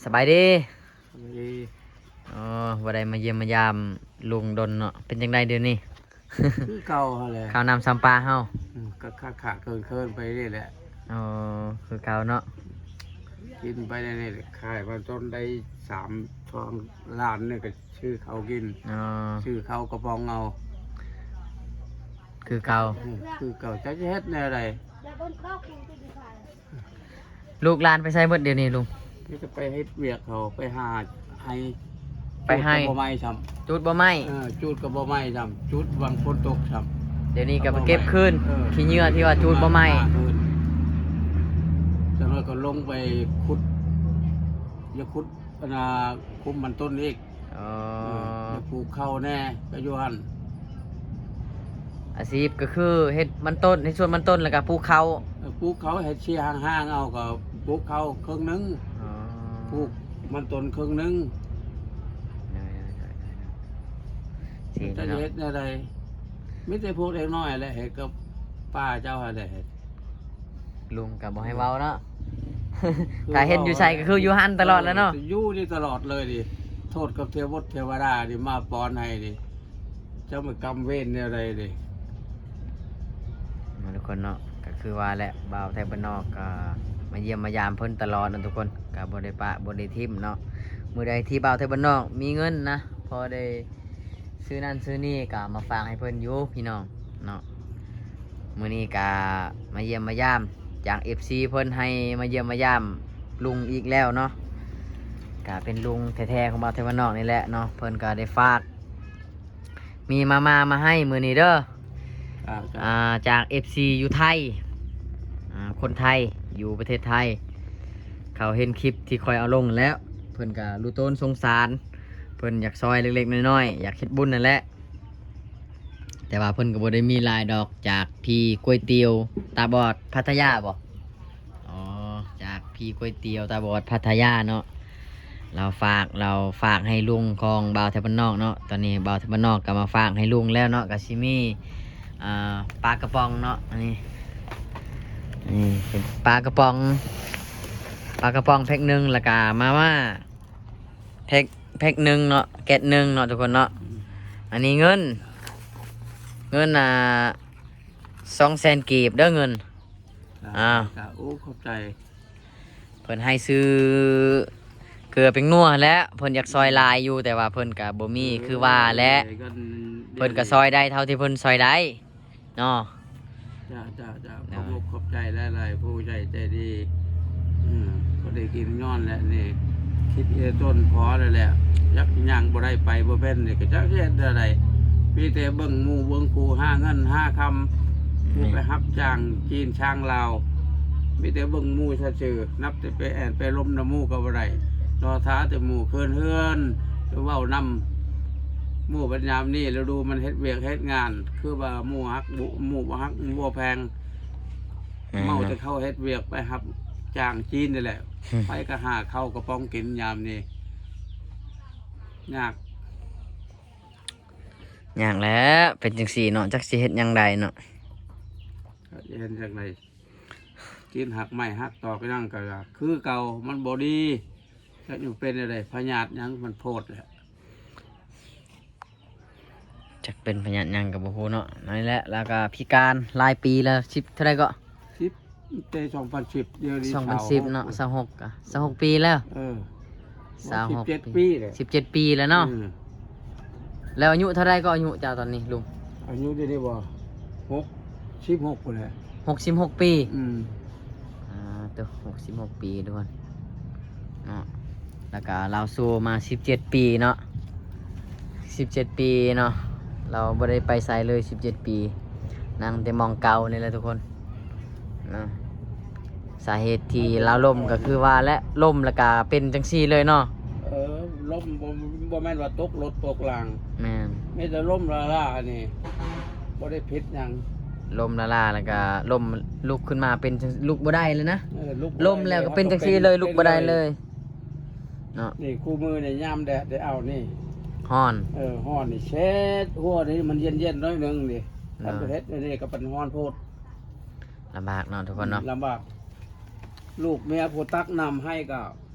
ສະບາຍດີ. ສະບາຍດີ. ອໍ ບໍ່ໄດ້ມາຢ້ຽມມາຢາມລຸງດົນເນາະ. ເປັນຈັ່ງໃດດຽວນີ້? ຄືເກົ່າຫັ້ນແຫຼະ. ເຂົ້ານ້ຳຊຳປາເຮົາ. ອືມ ກໍຂາດໆເຂີນໆໄປນີ້ແຫຼະ. ອໍ ຄືເກົ່າເນາະ. ກິນໄປນີ້ແຫຼະ. ຂາຍມາຈົນໄດ້ສາມ ສອງລ້ານນີ້ກໍຊື້ເຂົ້າກິນ. ອໍ ຊື້ເຂົ້າກະປ໋ອງເອົາ. ຄືເກົ່າ. ອືມ ຄືເກົ່າ. ຈັກຈະເຮັດແນວໃດ? ລູກຫຼານໄປໃສໝົດດຽວນີ້ລຸງ? ມີແຕ່ໄປເຮັດວຽກເຂົາ ໄປຫາໄຮ່. ໄປໄຮ່. ຈູດກໍບໍ່ໄໝ້ຊ້ຳ. ຈູດບໍ່ໄໝ້. ເອີ ຈູດກໍບໍ່ໄໝ້ຊ້ຳ. ຈູດຫວ່າງຝົນຕົກຊ້ຳ. ດຽວນີ້ກໍໄປເກັບຄືນ. ເອີ ຂີ້ເຫຍື້ອທີ່ວ່າຈູດບໍ່ໄໝ້. ມາຄືນ. ຈັກໜ້ອຍກໍລົງໄປຂຸດ ຢາກຂຸດ ອັນນ່າ ຂຸມມັນຕົ້ນອີກ. ອໍ ເອີ ຢາກປູກເຂົ້າແດ່ ກໍຢູ່ຫັ້ນ. ອາຊີບກໍຄືເຮັດມັນຕົ້ນ ເຮັດສວນມັນຕົ້ນ ແລ້ວກໍປູກເຂົ້າ. ເອີ ປູກເຂົ້າ ເຮັດເຊຍຫ່າງໆເອົາ ກໍປູກເຂົ້າເຄິ່ງໜຶ່ງ. ອໍ ປູກມັນຕົ້ນເຄິ່ງໜຶ່ງ. ໂດຍໆໆໆ ຈະເຮັດແນວໃດ? ມີແຕ່ພວກເດັກນ້ອຍແຫຼະເຮັດກັບປ້າເຈົ້າຫັ້ນແຫຼະເຮັດ. ລຸງກໍບໍ່ໃຫ້ເວົ້າເນາະ. ຄື ຖ້າເຮັດຢູ່ໃສກໍຄືຢູ່ຫັ້ນຕະຫຼອດແຫຼະເນາະ. ເອີ ຢູ່ນີ້ຕະຫຼອດເລີຍນີ້. ໂທດກັບເທວະ ເທວະດານີ້ມາປ້ອນໃຫ້ນີ້ ເຈົ້າມາກຳເວນແນວໃດນີ້. ມາທຸກຄົນເນາະ ກໍຄືວ່າແຫຼະ ບ່າວໄທບ້ານນອກກໍມາຢ້ຽມມາຢາມເພິ່ນຕະຫຼອດເນາະທຸກຄົນ. ກໍບໍ່ໄດ້ປະບໍ່ໄດ້ຖິ້ມເນາະ. ມື້ໃດທີ່ບ່າວໄທບ້ານນອກມີເງິນນະ ພໍໄດ້ ຊື້ນັ້ນຊື້ນີ້ກໍເອົາມາຝາກໃຫ້ເພິ່ນຢູ່ພີ່ນ້ອງເນາະ. ມື້ນີ້ກໍມາຢ້ຽມມາຢາມ ຈາກເອັຟຊີເພິ່ນໃຫ້ມາຢ້ຽມມາຢາມລຸງອີກແລ້ວເນາະ. ກໍເປັນລຸງແທ້ໆຂອງບ່າວໄທບ້ານນອກນີ້ແຫຼະເນາະ. ເພິ່ນກໍໄດ້ຝາກ ມີມາມ່າມາໃຫ້ມື້ນີ້ເດີ. ອ່າ ຈາກເອັຟຊີຢູ່ໄທ ອ່າ ຄົນໄທຢູ່ປະເທດໄທ ເຂົາເຫັນຄລິບທີ່ຂ້ອຍເອົາລົງແລ້ວ ເພິ່ນກໍຮູ້ຕົນສົງສານ. ເພິ່ນຢາກຊ່ອຍເລັກໆນ້ອຍໆ ຢາກເຮັດບຸນນັ້ນແຫຼະ. ແຕ່ວ່າເພິ່ນກໍບໍ່ໄດ້ມີຫຼາຍດອກ ຈາກພີ່ກ໋ວຍຕຽວຕາບອດພັດທະຍາບໍ? ອໍ ຈາກພີ່ກ໋ວຍຕຽວຕາບອດພັດທະຍາເນາະ. ລາວຝາກ ລາວຝາກໃຫ້ລຸງຂອງບ່າວໄທບ້ານນອກເນາະ. ຕອນນີ້ບ່າວໄທບ້ານນອກກໍມາຝາກໃຫ້ລຸງແລ້ວເນາະ. ກໍຊິມີ ອ່າ ປາກະປ໋ອງເນາະ. ອັນນີ້ ອັນນີ້ເປັນປາກະປ໋ອງ ປາກະປ໋ອງແພັກໜຶ່ງ ແລ້ວກໍມາມ່າ ແພັກ ແພັກໜຶ່ງເນາະ ແກັດໜຶ່ງເນາະທຸກຄົນເນາະ. ອັນນີ້ເງິນ ເງິນ ອ່າ ສອງແສນກີບເດີ ເງິນ. ອ່າ ໂອ້ ຂອບໃຈ. ເພິ່ນໃຫ້ຊື້ເກືອແປ້ງນົວແຫຼະ ເພິ່ນຢາກຊ່ອຍຫຼາຍຢູ່ ແຕ່ວ່າເພິ່ນກະບໍ່ມີ ເອີ ຄືວ່າແຫຼະ ເພິ່ນກະຊ່ອຍໄດ້ເທົ່າທີ່ເພິ່ນຊ່ອຍໄດ້. ເນາະ. ເຈົ້າ ເຈົ້າ ເຈົ້າ ໂດຍ ຂອບອົກຂອບໃຈຫຼາຍໆ ຜູ້ໃຫຍ່ໃຈດີ. ອືມ ກໍໄດ້ກິນຍ້ອນແຫຼະນີ້ ຄິດເອຕົນພໍແລ້ວແຫຼະ ຈັກຍ່າງບໍ່ໄດ້ໄປບໍ່ເປັນນີ້ ກໍຈັກຊິເຮັດແນວໃດ. ມີແຕ່ເບິ່ງໝູ່ເບິ່ງຄູ່ ຫາເງິນຫາຄຳ ຜູ້ໄປຮັບຈ້າງຈີນຊ່າງລາວ ມີແຕ່ເບິ່ງໝູ່ຊື່ໆ ນັບແຕ່ໄປແອນໄປລົມນຳໝູ່ກໍບໍ່ໄດ້ ລໍຖ້າແຕ່ໝູ່ເຄີນເຮືອນ ໄປເວົ້ານຳໝູ່. ບັດຍາມນີ້ລະດູມັນເຮັດວຽກເຮັດງານ ຄືວ່າໝູ່ຮັກ ໝູ່ບໍ່ຮັກບໍ່ແພງ ເມົາແຕ່ເຂົ້າເຮັດວຽກໄປຮັບຈ້າງຈີນນີ້ແຫຼະ ໄປກໍຫາເຂົ້າກະປ໋ອງກິນຍາມນີ້ ຍາກ ຍາກແຫຼະ ເປັນຈັ່ງຊີ້ເນາະ ຈັກຊິເຮັດຫຍັງໄດ້ເນາະ ເຮັດຈັ່ງໃດ. ກິນຮາກໄມ້ຮາກຕອກຫຍັງກໍຄືເກົ່າ ມັນບໍ່ດີ ຈັກຢູ່ເປັນແນວໃດ ພະຍາດຫຍັງມັນໂພດແຫຼະ. ຈັກເປັນພະຍາດຫຍັງກໍບໍ່ຮູ້ເນາະ ນັ້ນແຫຼະ. ແລ້ວກໍພິການຫຼາຍປີແລ້ວ ສິບເທົ່າໃດເກາະ? ສິບ ແຕ່ສອງພັນສິບ ດຽວນີ້ສອງພັນສິບເນາະ ຊາວຫົກ ຊາວຫົກກະ ຊາວຫົກປີແລ້ວ. ເອີ ຊາວຫົກ ສິບເຈັດປີ ປີແຫຼະ ສິບເຈັດປີແລ້ວເນາະ. ອືມ ແລ້ວອາຍຸເທົ່າໃດກໍອາຍຸເຈົ້າຕອນນີ້ລຸງ? ອາຍຸດຽວນີ້ບໍ່ ຫົກສິບຫົກພຸ້ນແຫຼະ ຫົກສິບຫົກປີ. ອືມ ອ່າ ໂຕ ຫົກສິບຫົກປີທຸກຄົນເນາະ. ແລ້ວກະລາວໂສມາສິບເຈັດປີເນາະ ສິບເຈັດປີເນາະ ລາວບໍ່ໄດ້ໄປໃສເລີຍສິບເຈັດປີ ນັ່ງແຕ່ໝ່ອງເກົ່ານີ້ແຫຼະທຸກຄົນເນາະ. ສາເຫດທີ່ລາວລົ້ມກໍຄືວ່າແຫຼະ ລົ້ມແລ້ວກໍເປັນຈັ່ງຊີ້ເລີຍເນາະ. ເອີ ລົ້ມ ບໍ່ ບໍ່ແມ່ນວ່າຕົກລົດຕົກລາງ ແມ່ນ ມີແຕ່ລົ້ມລ້າໆ ນີ້ ບໍ່ໄດ້ຜິດຫຍັງ ລົ້ມລ້າໆ ແລ້ວກໍລົ້ມລຸກຂຶ້ນມາເປັນ ລຸກບໍ່ໄດ້ເລີຍນະ. ເອີ ລຸກບໍ່ໄດ້ ລົ້ມແລ້ວກໍເປັນຈັ່ງຊີ້ເລີຍ ລຸກບໍ່ໄດ້ເລີຍເນາະ. ນີ້ຄູ່ມື້ນີ້ຍາມແດດໄດ້ເອົານີ້ ຮ້ອນ ເອີ ຮ້ອນນີ້ແຊດ ຫົວນີ້ມັນເຢັນໆ ໜ້ອຍໜຶ່ງນີ້ ຄັນໄປເຮັດອັນນີ້ກໍເປັນຮ້ອນໂພດ. ລຳບາກເນາະທຸກຄົນເນາະ ລຳບາກ. ລູກເມຍຜູ້ຕັກນ້ຳໃຫ້ກໍ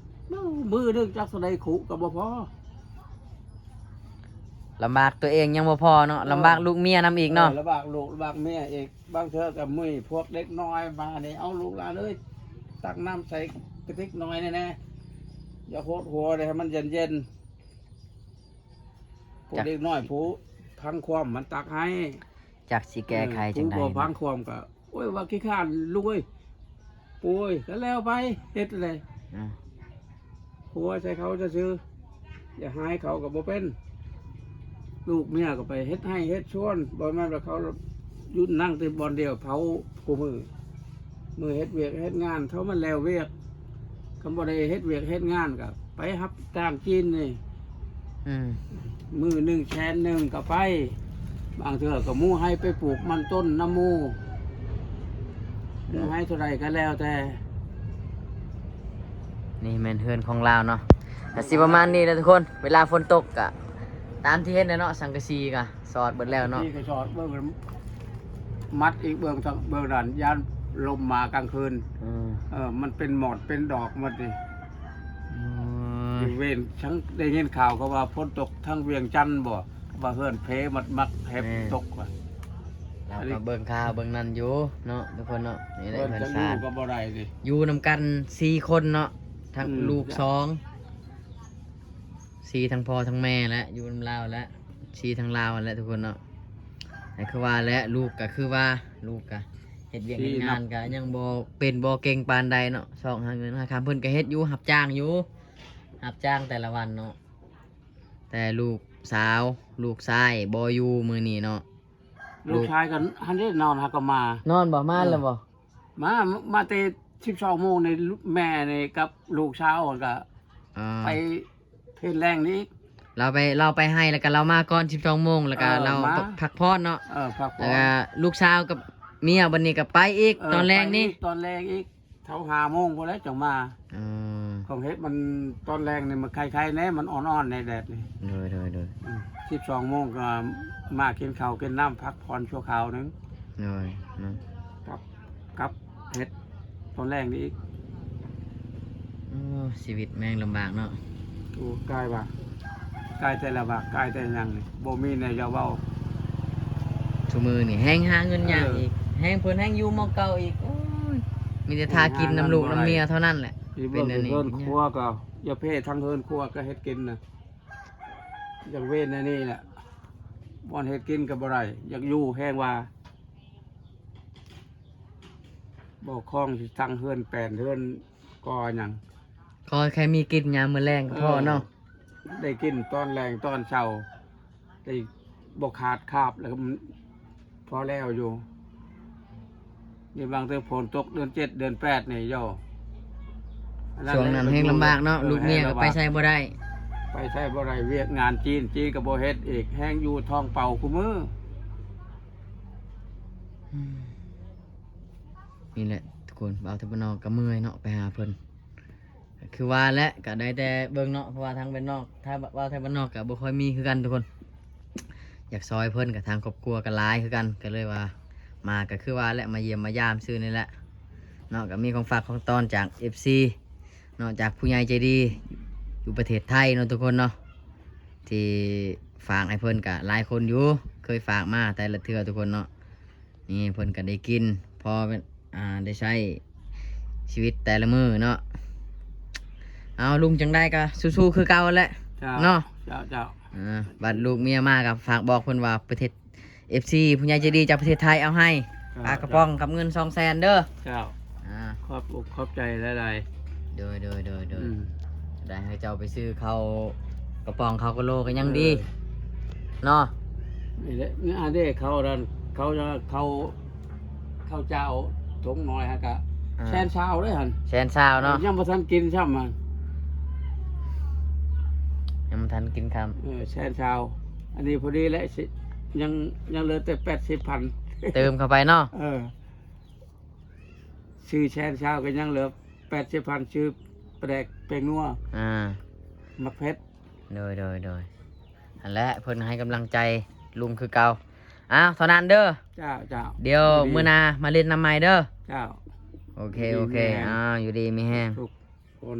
ມື້ໜຶ່ງຈັກເທົ່າໃດຄຸກໍບໍ່ພໍ. ລຳບາກຕົວເອງຍັງບໍ່ພໍເນາະ ເອີ ລຳບາກລູກເມຍນຳອີກເນາະ. ເອີ ລຳບາກລູກລຳບາກເມຍອີກ. ບາງເທື່ອກໍມື້ພວກເດັກນ້ອຍມານີ້ ເອົາລູກຫຼານເອີຍ ຕັກນ້ຳໃສ່ກະຕິກໜ້ອຍແດ່ ຢ່າໂຫດຫົວເດ້ ໃຫ້ມັນເຢັນໆ. ພວກເດັກນ້ອຍຜູ້ຟັງຄວາມມັນຕັກໃຫ້ ຈັກຊິແກ້ໄຂຈັ່ງໃດ ຜູ້ບໍ່ຟັງຄວາມກໍ ໂອ້ຍ ວ່າຂີ້ຄ້ານລູກເອີຍ ໂອ້ຍ ກໍແລ້ວໄປ ເຮັດແລ້ວ ອືມ ຫົວໃສ່ເຂົາຊື່ໆ ຢ່າຮ້າຍເຂົາກໍບໍ່ເປັນ. ລູກເມຍກໍໄປເຮັດໄຮ່ເຮັດສວນ ບໍ່ແມ່ນວ່າເຂົາຢູ່ນັ່ງແຕ່ບ່ອນດຽວເຜົາຄູ່ມື້. ມື້ເຮັດວຽກເຮັດງານເຂົາມັນແລ້ວວຽກ ຄັນບໍ່ໄດ້ເຮັດວຽກເຮັດງານກໍໄປຮັບຈ້າງຈີນນີ້ ອືມ ມື້ໜຶ່ງແສນໜຶ່ງກໍໄປ. ບາງເທື່ອກໍໝູ່ໃຫ້ໄປປູກມັນຕົ້ນນຳໝູ່ ໝູ່ໃຫ້ເທົ່າໃດກໍແລ້ວແຕ່. ນີ້ແມ່ນເຮືອນຂອງລາວເນາະ ກໍຊິປະມານນີ້ແຫຼະທຸກຄົນ. ເວລາຝົນຕົກກໍຕາມທີ່ເຫັນແຫຼະເນາະ ສັງກະສີກໍ ສອດເບິດແລ້ວເນາະ ນີ້ກໍສອດເບິ່ງ ມັດອີກເບິ່ງ ເບິ່ງນັ້ນ ຢ້ານລົມມາກາງຄືນ ອືມ ເອີ ມັນເປັນໝອດເປັນດອກໝົດນີ້ ອືມ ຢູ່ເວນ ທັງໄດ້ຍິນຂ່າວເຂົາວ່າຝົນຕົກທາງວຽງຈັນບໍ ວ່າເຮືອນເພມັດມັກແຮບ ແມ່ນ ຕົກວ່າ ລາວກໍເບິ່ງຂ່າວເບິ່ງນັ້ນຢູ່ເນາະ ທຸກຄົນເນາະ. ນີ້ແຫຼະເຮືອນຊານ ຢູ່ນຳກັນສີ່ຄົນເນາະ ທັງ ອືມ ລູກສອງ ສີ່ທັງພໍ່ທັງແມ່ແຫຼະ ຢູ່ນຳລາວແຫຼະ ສີ່ທັງລາວຫັ້ນແຫຼະທຸກຄົນເນາະ. ແຕ່ຄືວ່າແຫຼະ ລູກກໍຄືວ່າ ລູກກໍເຮັດວຽກເຮັດງານກໍຍັງບໍ່ເປັນບໍ່ເກັ່ງປານໃດເນາະ ຊອກຫາເງິນຫາຄຳ. ເພິ່ນກໍເຮັດຢູ່ ຮັບຈ້າງຢູ່ ຮັບຈ້າງແຕ່ລະວັນເນາະ. ແຕ່ລູກສາວ ລູກຊາຍບໍ່ຢູ່ມື້ນີ້ເນາະ. ລູກຊາຍກໍຫັ້ນເດ້ ນອນ ຫາກໍມາ ນອນບໍ່ ມາແລ້ວບໍ່? ມາ ມາແຕ່ສິບສອງໂມງນີ້ ແມ່ນີ້ກັບລູກສາວຫັ້ນກໍ ອ່າ ໄປເພນແລງນີ້ອີກ. ລາວໄປ ລາວໄປໄຮ່ ແລ້ວກໍລາວມາກ່ອນສິບສອງໂມງ ແລ້ວກໍ ເອີ ລາວມາ ພັກຜ່ອນເນາະ. ເອີ ພັກຜ່ອນ ແລ້ວກໍລູກສາວກັບເມຍບັດນີ້ກໍໄປອີກ ເອີ ຕອນແລງນີ້ ໄປອີກ ຕອນແລງອີກ ເທົ່າຫ້າໂມງພຸ້ນແຫຼະຈັ່ງມາ. ອືມ ຂອງເຮັດມັນຕອນແລງນີ້ມັນໄຄໆແດ່ ມັນອ່ອນໆໃນແດດນີ້. ໂດຍໆໆ ອືມ ສິບສອງໂມງກໍມາກິນເຂົ້າກິນນ້ຳ ພັກຜ່ອນຊົ່ວຄາວໜຶ່ງ. ໂດຍ ເນາະ ກັບ ກັບເຮັດຕອນແລງນີ້ອີກ. ໂອ້ ຊີວິດແມ່ງລຳບາກເນາະ. ໂອ້ ກາຍວ່າ ກາຍແຕ່ລະບາກ ກາຍແຕ່ຫຍັງນີ້ ບໍ່ມີແນວຈະເວົ້າ. ຊຸມື້ນີ້ແຮ່ງຫາເງິນຍາກ ເອີ ອີກ ແຮ່ງເພິ່ນແຮ່ງຢູ່ໝ່ອງເກົ່າອີກ. ໂອ້ຍ ມີແຕ່ຖ້າກິນນຳລູກນຳເມຍເທົ່ານັ້ນແຫຼະ. ເປັນແນວນີ້ ເຮືອນຄົວກໍຢ່າເພ ທັງເຮືອນຄົວກໍເຮັດກິນນະ ຢາກເວນແນວນີ້ແຫຼະ. ບ່ອນເຮັດກິນກໍບໍ່ໄດ້ ຢາກຢູ່ແຮງວ່າ ບໍ່ຄອງຊິຕັ້ງເຮືອນແປນເຮືອນກໍຫຍັງ ຂໍແຄ່ມີກິນຍາມມື້ແລງກໍພໍເນາະ. ເອີ ໄດ້ກິນຕອນແລງຕອນເຊົ້າ ໄດ້ບໍ່ຂາດຄາບ ແລ້ວກໍພໍແລ້ວຢູ່. ນີ້ບາງເທື່ອຝົນຕົກເດືອນເຈັດເດືອນແປດນີ້ ໂຢ ຊ່ວງນັ້ນແຮ່ງລຳບາກເນາະ. ເອີ ລູກເມຍກໍໄປໃສບໍ່ໄດ້ ໄປໃສບໍ່ໄດ້. ວຽກງານຈີນ ຈີນກໍບໍ່ເຮັດອີກ ແຮ່ງຢູ່ທ້ອງເປົ່າຄູ່ມື້. ອືມ ນີ້ແຫຼະທຸກຄົນ ບ່າວໄທບ້ານນອກກໍເມື່ອຍເນາະ ໄປຫາເພິ່ນ. ຄືວ່າແຫຼະ ກໍໄດ້ແຕ່ເບິ່ງເນາະ ເພາະວ່າທາງບ້ານນອກ ຖ້າເວົ້າໄທບ້ານນອກກໍບໍ່ຄ່ອຍມີຄືກັນທຸກຄົນ. ຢາກຊ່ອຍເພິ່ນ ກໍທາງຄອບຄົວກໍຫຼາຍຄືກັນ ກໍເລີຍວ່າມາ ກໍຄືວ່າແຫຼະ ມາຢ້ຽມມາຢາມຊື່ນີ້ແຫຼະເນາະ. ກໍມີຂອງຝາກຂອງຕ້ອນຈາກເອັຟຊີເນາະ ຈາກຜູ້ໃຫຍ່ໃຈດີຢູ່ປະເທດໄທເນາະທຸກຄົນເນາະ ທີ່ຝາກໃຫ້ເພິ່ນ ກໍຫຼາຍຄົນຢູ່ ເຄີຍຝາກມາແຕ່ລະເທື່ອທຸກຄົນເນາະ. ນີ້ເພິ່ນກໍໄດ້ກິນ ພໍ ອ່າ ໄດ້ໃຊ້ຊີວິດແຕ່ລະມື້ເນາະ. ເອົາ ລຸງຈັ່ງໃດກໍສູ້ໆຄືເກົ່າແຫຼະ ເຈົ້າ ເນາະ. ເຈົ້າ ເຈົ້າ ອ່າ ບັດລູກເມຍມາກໍຝາກບອກເພິ່ນວ່າປະເທດ ເອັຟຊີ ຜູ້ໃຫຍ່ໃຈດີຈາກປະເທດໄທເອົາໃຫ້ ເຈົ້າ ປາກະປ໋ອງກັບເງິນສອງແສນເດີ. ເຈົ້າ ອ່າ ຂອບອົກຂອບໃຈຫຼາຍໆ. ໂດຍໆໆໆ ອືມ ໄດ້ໃຫ້ເຈົ້າໄປຊື້ເຂົ້າກະປ໋ອງ ເຂົ້າກະໂລກໍຍັງດີ ເອີ ເນາະ. ນີ້ແຫຼະ ນີ້ອັນເດ້ ເຂົ້ານັ້ນ ເຂົ້າ ເຂົ້າ ເຂົ້າເຈົ້າຖົງນ້ອຍຫັ້ນກະ ອ່າ ແສນຊາວເດ້ຫັ້ນ ແສນຊາວເນາະ. ຍັງບໍ່ທັນກິນຊ້ຳຫັ້ນ ຍັງບໍ່ທັນກິນຄ່ຳ ເອີ ແສນຊາວ. ອັນນີ້ພໍດີແຫຼະ ຊິ ຍັງ ຍັງເຫຼືອແຕ່ແປດສິບພັນ ເຕີມເຂົ້າໄປເນາະ. ເອີ ຊື້ແສນຊາວກໍຍັງເຫຼືອແປດສິບພັນ ຊື້ປາແດກແປ້ງນົວ ອ່າ ໝາກເຜັດ. ໂດຍໆໆ ຫັ້ນແຫຼະ ເພິ່ນໃຫ້ກຳລັງໃຈລຸງຄືເກົ່າ. ອ້າວ ເທົ່ານັ້ນເດີ. ເຈົ້າ ເຈົ້າ ດຽວມື້ໜ້າມາຫຼິ້ນນຳໃໝ່ເດີ. ເຈົ້າ ໂອເຄ ຢູ່ດີມີແຮງ ໂອເຄ ອ່າ ຢູ່ດີມີແຮງທຸກຄົນ.